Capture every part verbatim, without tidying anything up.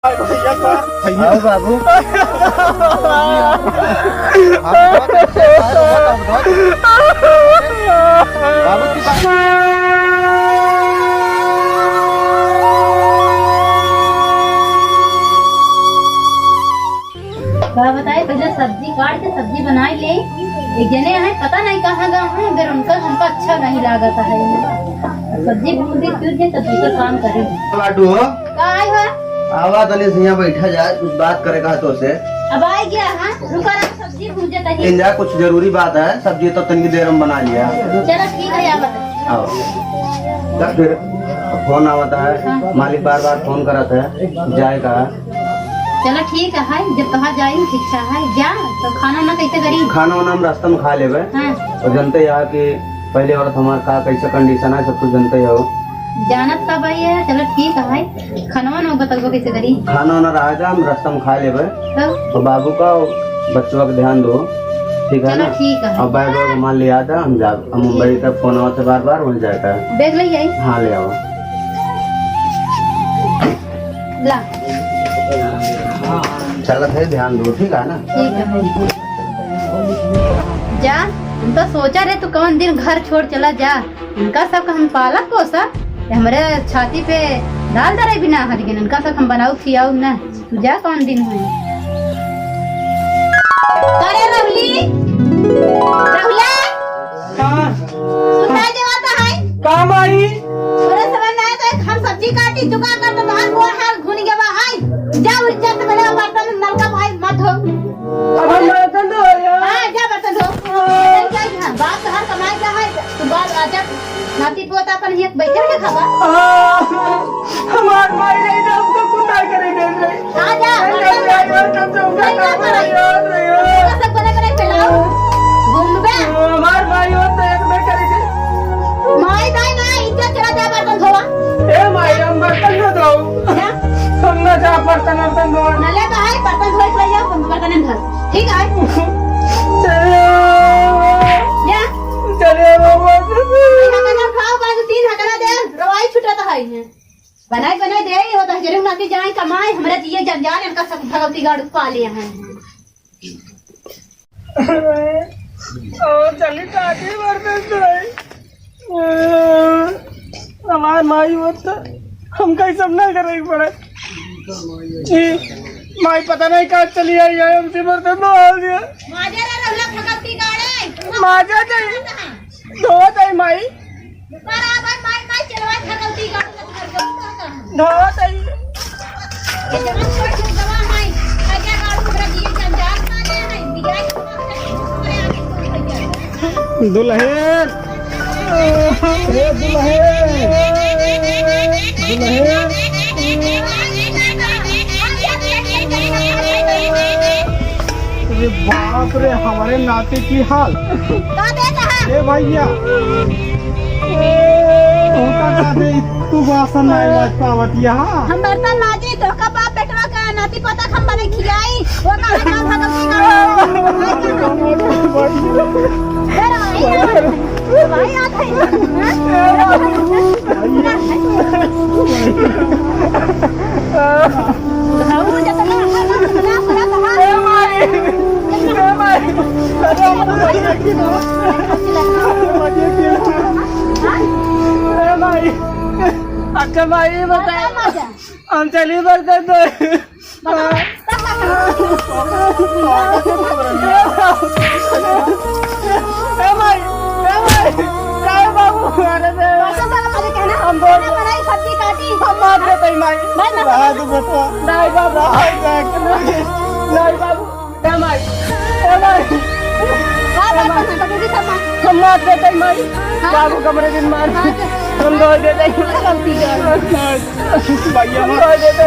आओ बाबू। बाबू की बात। का बताए, पहले सब्जी काट के सब्जी बनाई ले। एक जने हैं, पता नहीं कहाँ गए हैं, अगर उनका, हमका अच्छा नहीं लागत है। सब्जी भून के चुर के तब दूसरा काम करे। लाडू हो? का आई बा? आवा तनी से यहाँ बैठा जाए, कुछ बात करे का तो से। अब आई गया, हाँ? रुका रहा, सब्जी भूंजे तनी। इन जा, कुछ जरूरी बात है, सब्जी तो तनी देर में बना लिया। चलो ठीक है, आवा। आओ। तब फिर फोन आवता है, हाँ। मालिक बार बार फोन करत है, जाए का। चलो ठीक है, जब कहा जाए ठीक है, जा, तो खाना ना कैसे करी? खाना वाना हम रास्ता में खा लेबे। हाँ। और जनते यहाँ कि पहले औरत हमार का कैसे condition है, सब कुछ जनते हो। जानत का भाई है, चलो ठीक है, खानवा ना बतलबो कैसे करी? खाना वाना रहा था, हम रास्ता में खा लेबे। तब? तो बाबू का और बच्चवा का ध्यान दो, ठीक है चलो ना? ठीक है। अब बैग वैग मान लिया था, हम जा, हम मुंबई तक फोन आवत है बार बार, वहीं जाता है। बैग ले आई? हाँ, ले आओ। ला। चलत है, ध्यान दो, ठीक है ना? ठीक है। जा, हम तो सोचा रहे तू कौन दिन घर छोड़ चला जा। इनका सब हम पालत पोसत, ये हमरे छाती पे डाल दे रहे बिना हाथ के, इनका सब हम बनाऊ खियाऊ ना। तू जा कौन दिन है। अरे रहुली, रहुला। हाँ। सुनाई देवा तो है। का माई? तोरे समझ ना आए तो हम सब्जी काटी चुका कर तो बाहर वो हाल घुन गया है। जा उज्जत से बड़ा बर्तन नलका भाई मत हो। अब हम बर्तन धो लिया। हाँ, जा बर्तन धो। हाँ। बर्तन क्या है? बाप तो हर कमाई का है। तू बाल राजा नाती पोता अपन हियत बैठे के खाबा। आ, हमार माई रही तो हमको कुछ ना करे दे रही। आ जा, नहीं, बर्तन नहीं, धो। नहीं, नहीं, नहीं, नहीं, नहीं, नहीं। का सब बने बने फैलाओ। घूमबे। हमार माई हो तो एक में करे दे। माई दाई ना, इज्जत चला जा, बर्तन धोवा। ए माई, हम बर्तन ना धो। क्या? हम ना जा बर्तन वर्तन धो। ना ले तो आए, बर्तन धोए के ले जाओ, तुम बर्तन नहीं धो। ठीक है? चलो। जा। चलो बाबा। तीन हकला खाओ, बाद तीन हकला दे, रवाई छुटत है ये। बनाई बनाई दे, ये होता है, जरूर नाती जाए कमाए, हमरा जिए जंजाल, इनका सब भगवती गाड़ू पा लिए हैं। और चली काटी मरते सोई। हमार माई होत तो हमका ई सब ना करे के पड़े। ई माई पता नहीं कहाँ चली आई है, हमसे बर्तन धोवा दिया। माजा रे रहुला भगवती गाड़े। माजा दे। धो दे माई। ऊपर आ भाई, माई, माई, चलवा भगवती गाड़े। धो दे। दुल्हन, ए दुल्हन, दुल्हन। अरे बाप रे, हमारे नाते की हाल। का देत है? ए भैया, तोहका का दे, तू बासन नहीं बाज पावत यहाँ। हम बर्तन माजी, तोहका बाप बेटवा का नाती पोता हम बने खियाई, वो का हमार भगवती का। ए रे भाई, ए रे भाई, आ गई। बुढ़ाऊ जतना, जतना, जतना, जतना, ए माई, ए माई, ए माई, अच्छा माई, ये बताओ। हम चली बर्तन धोए। ए माई, ए माई, काय बाबू, अरे बे। हम बोल बनाई, सब्जी काटी। हम मार देते माई। भाई, मैं रहा दो बेटा। नहीं बाबू। नहीं, नहीं, नहीं बाबू। ए माई, ए माई। हाँ, बात तो है, बाबूजी सब मार। हम मार देते माई। हाँ। बाबू कमरे दिन मार। हाँ, तो हम दो देते। गलती कर। भैया हम दो देते।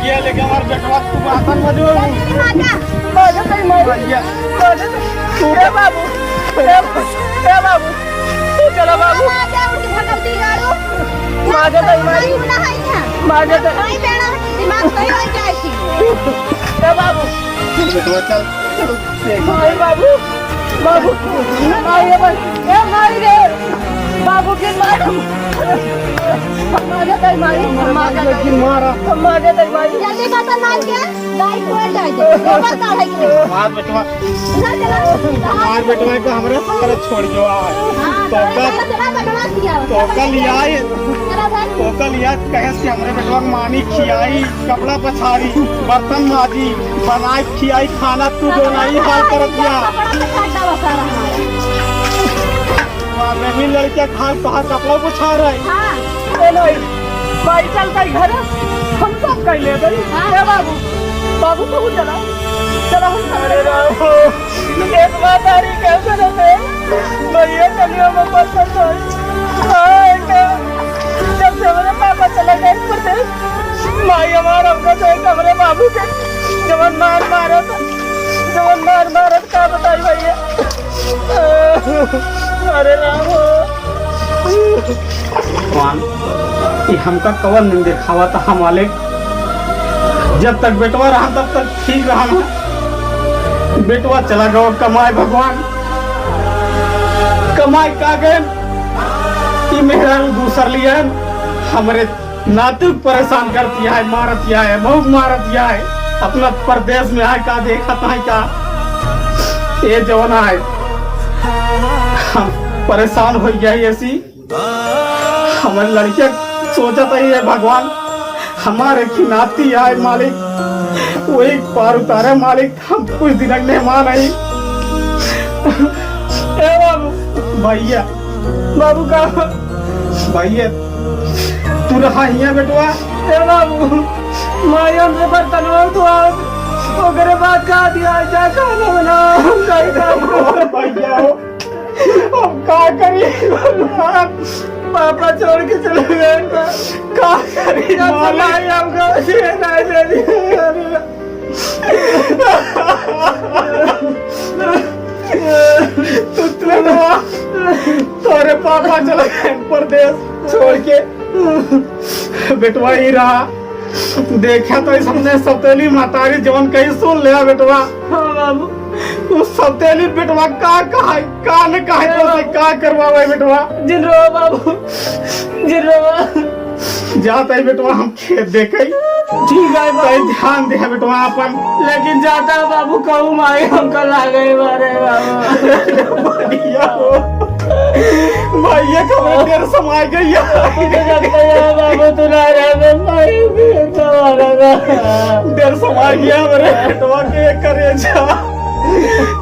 ये लेके हमारे बेटवा तू बासन बजो। मार देते माई। भैया। मार देते। ए बाबू, ए बाबू, ए बाबू। चलो बाबू। मार दे, उठ भगवती गाड़ू। मार दे, भाई, मार। भाई, ना है यहाँ। मार दे, भाई। भाई, बेड़ा, दिमाग सही हो जाए थी। ए बाबू। बेटवा, चल, चल, देख। भाई, बाबू, बाबू। भाई, ए भाई, ए भाई रे। बाबू के मार। हम मारे तई मारी, हम मारे तई। लेकिन मारा। हम मारे तई मारी। जल्दी बता मार के, गाय को जाए दे। गोबर काढ़े के। मार बेटवा। ना चला। मार बेटवा के हमरे सारे छोड़ जो आ। हाँ, तोका, चला, चला, बदमाश किया। तोका लिया है। चला भाई। तोका लिया कहे से हमरे बेटवा के मानी खियाई, कपड़ा पछाड़ी, बर्तन माजी, बनाई खियाई, खाना तू जो नहीं हाल करत या। कपड़ा पछाड़ दवा सारा हमारा। मारे भी लड़के खाल तोहार कपड़ा पछाड़ रहे। हाँ। ए नहीं, भाई चल भाई घर, हम सब कह ले गई। हाँ। ए बाबू, बाबू तू चला, चला हम सब। अरे राम, एक बात आ रही कैसे रहते? भैया चलिए हम वापस चल जाए। हाँ, एक जब से हमारे पापा चले गए परदेस, माई हमार हमका तो एक हमरे बाबू के जवन मार मारत, जवन मार मारत का बताई भैया। अरे राम हो। भगवान, ये हमका कवन दिन देखावा था हम मालिक। जब तक बेटवा रहा तब तक ठीक रहा ना। बेटवा चला गवा कमाए भगवान, कमाए का गए, ये मेहरारू दूसर लिया हमरे नातू परेशान करती है, मारत है, बहुत मारत है। अपना परदेस में आए का देखत है का? ये जवन आए, हम परेशान हो गया ऐसी। हमारे लड़के सोचत है, ये भगवान, हमारे की नाती आए मालिक, वही पार उतारे मालिक। हम कुछ दिन के मेहमान आई। ए बाबू। भैया। बाबू का? भैया, तू रहा हियाँ बेटवा। ए बाबू, माई हमसे बर्तनवा उठवा, ओकरे बाद का दिया, जा खाना बनावा, हम कहीं काम भैया हो, हम का करी? पापा छोड़ के चले गए। का करी जब से मालिक? माई हमको ये ना दे दी। तू तो, तोरे पापा चला गए परदेस छोड़ के। बेटवा ही रहा, देखा तो इस हमने सौतेली महतारी जवन कही सुन लिया बेटवा। हाँ बाबू। उस सौतेली बेटवा का कहा, का न कहा, हाँ तो से बाबू। का करवावे बेटवा? जिन रो बाबू, जिन रो। जात ही बेटवा हम खेत देखई। ठीक है बाबू। तई ध्यान दे बेटवा अपन। लेकिन जाता है बाबू, कहूँ माई हमका लागे मारे बाबू। भैया हो। भैया कब देर समाय गई है। तू तो जानता है बाबू, तू ना रहे, मैं माई भी तो मारेगा। देर समाय गया मेरे बेटवा के करेजा।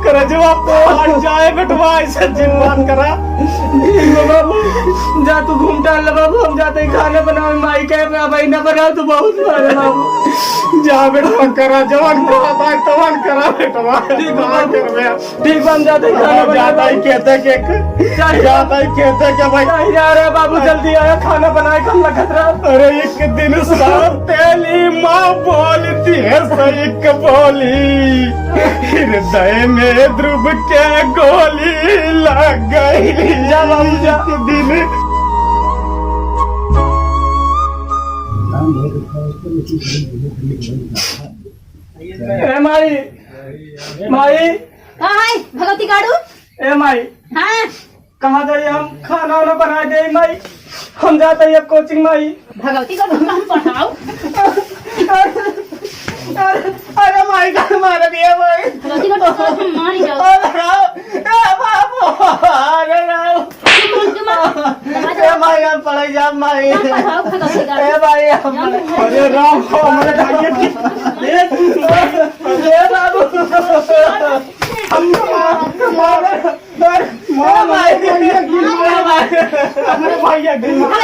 करेजवा फाट जाए बेटवा, ऐसे जिन बात करा। ठीक बा बाबू, जा तू घूम टहल ले बाबू, हम जाते ही खाना बनावे, माई के अब ना बनाओ तो बहुत मारे बाबू। जा बेटवा, करा जवन कहा भाई तवन करा बेटवा। ठीक बा बाबू। करबे। ठीक बा, हम जाते ही खाना हम बनावे जाता ही बाबू। खेते के, जा, जा। जाता ही खेते के भाई। जा, जा रहे बाबू, जल्दी आया, खाना बनाए, कम लगत रहा। अरे एक दिन सौतेली माँ बोलती है सही बोली, हृदय में ध्रुव के गोली लग गई। जा बाबू, जा। एक दिन ए माई, माई। का है, भगवती काड़ू? ए माई। हाँ। कहाँ जाई हम? खाना वाना बनाए दे माई, हम जाते ही अब कोचिंग माई। भगवती का भगवान पढ़ाओ। अरे, अरे माई का मार दिया माई। भगवती का ढोकरा हम मारी जाओ। अरे राम, ए बाबू, अरे राम। ए माई हम पढ़ाई जा माई। पढ़ाओ भगवती का। ए माई हम पढ़ाई। अरे राम, हमारे भाई की। ए बाबू। हम मार, मार। अरे, मार, ए भाई। भैया गिर मार, भैया गिर मार।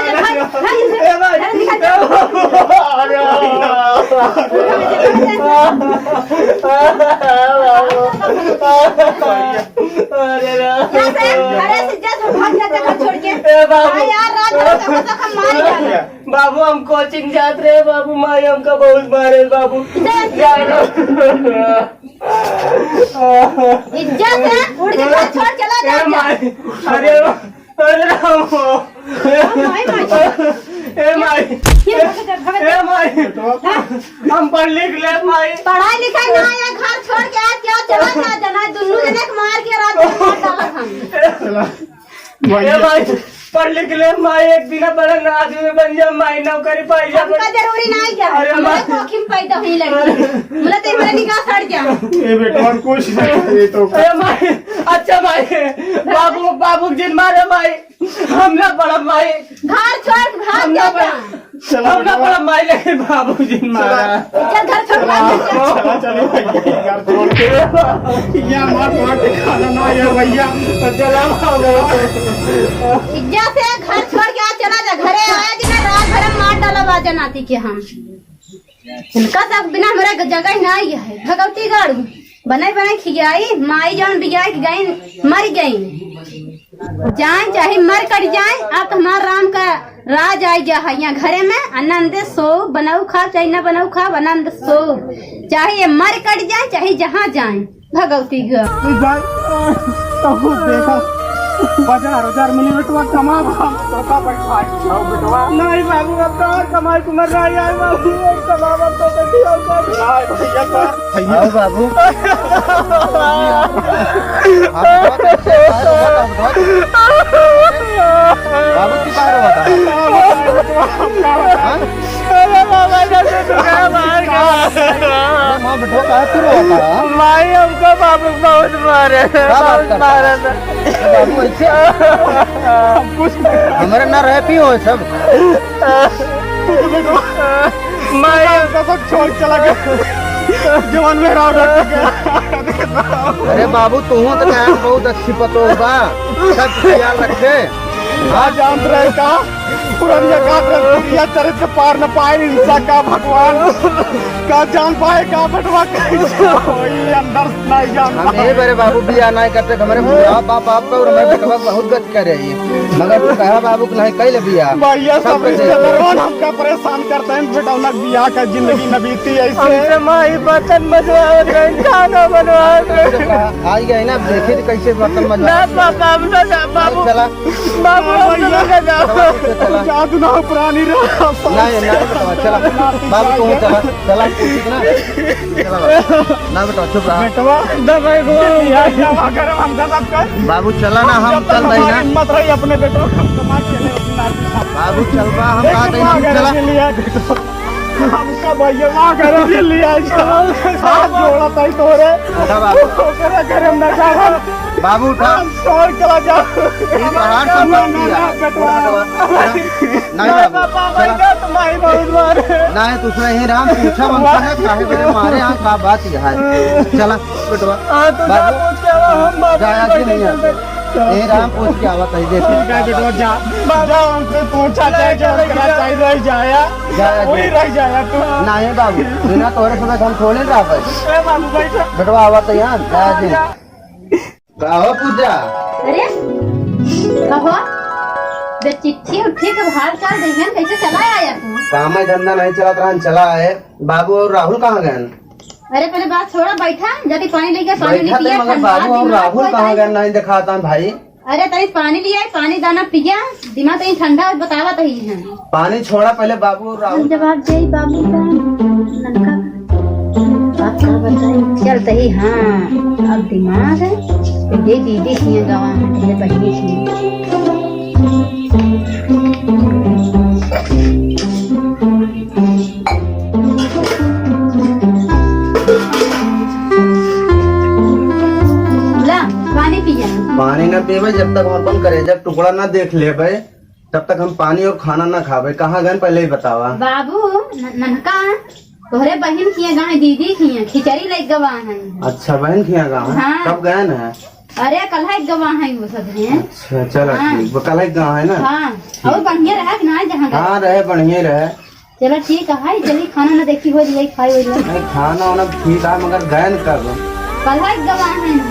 ए भाई। अरे, निकल जा। अरे, अरे, अरे। अरे, अरे। जा से, घरे से जा, तू भाग जा, घर छोड़ के। ए बाबू। हाँ यार, रात भर का तो हम मार जाना। बाबू, हम कोचिंग जात रहे बाबू, माई हमका बहुत मारे बाबू। जा। जा। इज्जत है, उठ के घर छोड़ चला जा, ए जा। माई, अरे, अरे राम हो। ओ माई, माई। ए माई, फिर भगत, भगत। ए माई, हाँ। हम पढ़ लिख ले माई। पढ़ाई लिखाई ना आया, घर छोड़ के आज क्या चला जा, जना दुन्नू जने के मार के रात में मार डालत हम। चला, ए माई। पढ़ लिख ले माई, एक दिन बड़ा आदमी बन जा माई, नौकरी पाई जा। हमका जरूरी नाहीं क्या? अरे हमरा माई। कोखी में पैदा हुई लड़की। बोला तो हमारा निकाह सड़ जा। ए बेटवा, कुछ नहीं, ये तो अरे माई, अच्छा माई, बाबू, बाबू जिन मारे माई, हम ना पढ़ब माई। घर छोड़ के भाग हम ना जा। पढ़ब। चला हम ना बेटवा। पढ़ब माई, लेकिन बाबू जिन मारा। चल घर छोड़ के भाग जा। चला, चला, चला, घर छोड़ के। यहाँ मार, मार के खाना ना आया भैया। तो चला। इज्जत से घर छोड़ के आ, चला जा घरे। आया जी ना, रात भर में मार डाला बाजा नाती के हम। इनका सब बिना हमरा के जगह ही ना आई है। भगवती गाड़ू बनाई बनाई खियाई, माई जौन बिगाई के गई, मर गई। जाए चाहे मर कट जाए, अब तो हमार राम का राज आई गया है यहाँ घरे में। आनंद सो बनाऊ खाओ, चाहे ना बनाऊ खाओ, आनंद सो। चाहे ये मर कट जाए, चाहे जहाँ जाए। भगवती ग। ए भाई, तू देखा, बाजार, बाजार में बेटवा कमा, हम तोका बैठा के खाओ बेटवा। नहीं बाबू, अब तो और कमाई को मर रहा है बाबू, अब कमावा तो बैठी हो कर। नहीं भैया, तो भैया। आओ बाबू। बाबू की बाहर हुआ था? हाँ? अरे बाबा, जैसे तू कहे मार के। अरे माँ बेटवा, काहे तू रोता है? माई हमको बाबू बहुत मारे, का बात बहुत करता मारे है? थे। अरे बाबू, ऐसे हम कुछ नहीं। हमारे ना रहे पी हो सब। माई हमको सब छोड़ चला गया। जवान मेरा उधर गया। अरे बाबू, तू तो कहा बहुत अच्छी पतोह बा, सब ख्याल रखे। हाँ, जानत रहे का? पुरनिया का रहे, पुरनिया चरित्र पार न पाए, हिंसा का भगवान का जान पाए, का बेटवा कैसे होई, अंदर से नहीं जान हम पाए। यही बरे बाबू बियाह नहीं करते, हमारे बाप, बाप, बाप का और हमारे बेटवा बहुत गति करे ये। मगर तू कहा बाबू कि नहीं, कैले बियाह। भैया, सब सब कैसे? रिश्तेदार हमका परेशान करते हैं, बेटौना बियाह का जिंदगी न बीती ऐसे। हमसे माई बर्तन मजवावत रहे, खाना बनवावत रहे। आई गए ना, देखे तो कैसे बर्तन मजवा। ना पापा, हम ना जा, बाबू। चला। बाबू, हम भैया, ना जा। चला, चला। जादू ना प्राणी रहा। नहीं, नहीं, चला, चला। बाबू, तू चला, चला, पूछी ना। चला बाबू। ना बेटा, चुप रहा। बेटवा, दवाई को यार, क्या कर हम सब कर? बाबू, चला ना, हम जब तक चल रही हमारी ना। हिम्मत रही अपने बेटवा को हम कमा के ले अपना। बाबू, चल बा, हम एक कहा थे ना, माँ घर चला। के लिए बेटवा। हमका भैया माँ घर के लिए आई था। हाथ जोड़ा था तोरे। उठा बाबू। ओकरा घर में ना जावा। बाबू, उठा। हम छोड़ के आ जाओ। ये पहाड़ से ना, मत ना, किया। ना, बेटवा। उठा, उठा। नहीं नहीं बाबू, पापा, चला। भैया, तुम्हारी बहुत मारे। नहीं, तू सुना, हे राम, पूछा हमसे ना, काहे मेरे मारे यहाँ का बात यह है। चला, बेटवा। हाँ, तो जा बाबू, पूछ के आवा, हम बाबू जाया के बैठे नहीं हैं। आते। ए राम, पूछ के आवत है, देखो। ठीक है बेटवा, जा। जा, उनसे पूछा जाए, जो उनका चाहिए, रह जाया। जाया वही जी। रह जाया तू। नहीं बाबू, बिना तोरे समय हम थोड़े रह पाए। ए बाबू, बैठो। बेटवा, आवत है यहाँ, जाया जी। जा। का हो पूजा? अरे, कहो, बे चिट्ठी उट्ठी के हाल चाल देखेन, कैसे चला आया तू? काम धंधा नहीं चलत रहन, चला आए। बाबू और राहुल कहाँ गए? अरे पहले बात छोड़ा, बैठा, जाके पानी लेके, पानी बैठा नहीं तो पिया, मगर ठंडा बाबू और दिमाग राहुल हो कहाँ जाए। गए, नहीं दिखाता भाई। अरे तनी पानी लिया, पानी दाना पिया, दिमाग तनी ठंडा हो, बतावा तही है। पानी छोड़ा पहले बाबू और राहुल। जवाब दे बाबू का, ननका बात का बताई। चल तही, हाँ, अब दिमाग है, तो दे दीदी की गवा है, तेरे बहिनी की। ला, पानी पिया। पानी ना पीबे, जब तक हम अपन करेजा के टुकड़ा ना देख लेबे, तब तक हम पानी और खाना ना खाबे। कहाँ गए, पहले ही बतावा। बाबू, न-, ननका, तोहरे बहिन किया गाँव, दीदी किया, खिचड़ी लेके गवा है। अच्छा, बहिन किया गाँव है? हाँ। कब गए न? अरे, कल है गवा है वो सब हैं। अच्छा, चला हाँ। ठीक, वो कल है गाँव है ना? हाँ, ठीक। और बढ़िया रहा कि ना जहाँ गए? हाँ, रहे, बढ़िया रहे। चलो ठीक है, चलिए खाना ना देखी हो जाए, खाई हो जाए। नहीं, खाना वाना ठीक है, मगर गए न कब? कल है गवा है ना।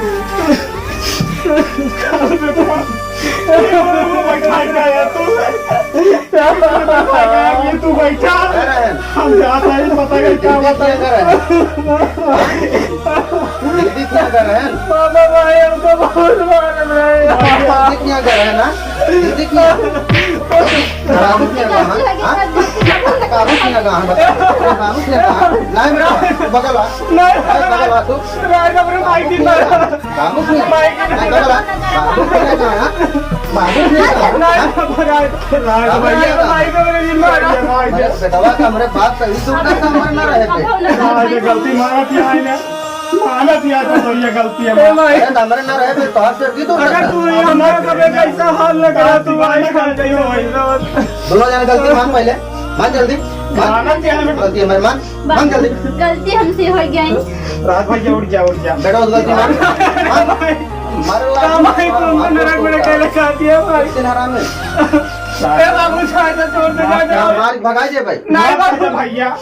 बैठा है तू। ये तू बैठा। हम जाता है, पता नहीं क्या दीदी बात है। क्या कर रहे हैं? दीदी क्या कर रहे हैं? बाबा भाई, हमको बहुत मार रहे हैं। दीदी क्या कर रहे हैं ना? दीदी क्या? बाबू क्या कहा? हाँ? बाबू सिंह कहाँ है? बता। बाबू सिंह कहाँ है? नहीं बेटा, बगल आ। नहीं। नहीं, बगल आ तू। राय बाबू रे, माई की मारा। बाबू सिंह। माई की नहीं, बगल आ। बाबू सिंह कहाँ है? बाबू सिंह कहाँ है? नहीं, राय, राय, राय, भैया, माई को मेरे दिन मारा। अरे बेटवा, हमरे बात सही सुन, हमरे ना रहे पे। हाँ, ये गलती मारा किया है ना। मानत या तो भैया गलती है। ए माई। अरे, तो हमरे ना रहे, फिर तोहार से की दूर अगर रखा? तू ये हमारा कभी कैसा हाल लगा, तू भाई खा जाइयो भाई। दोनों जने गलती मान पहले, मान जल्दी, मान। मानत या है। गलती हमारी मान, मान जल्दी। गलती हमसे हो गई। रात भाई, उठ जा, उठ जा। बेटा, उस गलती मान, मान। मारे ला। काम है, तुम नरक में कहले खाती है भाई। कितने हराम है? ए बाबू, छाड़ दे, छोड़ दे, जा, जा। मार भगा दे भाई। नहीं बाबू। भैया।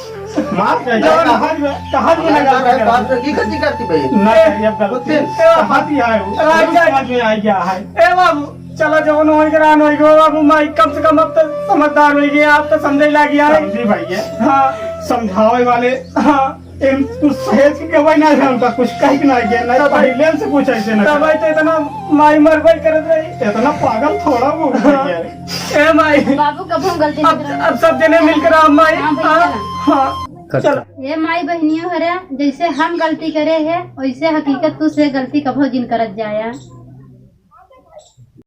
माफ कर दे। जवन हज में, तो हज में ना गलती करती। बाप रे, की गलती करती भाई? ना करिए अब गलती। कुछ दिन। तो हज ही आए हो। राजा। समझ में आ गया है। ए बाबू, चलो जवन होई करान होई गो बाबू, माई कम से कम अब तो समझदार होई गई, आप तो समझे लागी आए। समझी भैया। हाँ। समझावे वाले। हाँ। इन कुछ सहेज के गवाही ना है उनका, कुछ कह के ना गया, नहीं तब भाई, पहले से कुछ ऐसे ना तब करा। भाई तो इतना माई मरबई करत रही। इतना पागल थोड़ा वो हो गया है। ए माई। बाबू, कबो हम गलती अब, नहीं करब। अब सब जने मिलकर हम माई, हाँ, भैया। हाँ, हाँ, चलो। ए माई बहनियों हरे, जैसे हम गलती करे है, वैसे हकीकत तू से गलती कबो जिन करत जाया।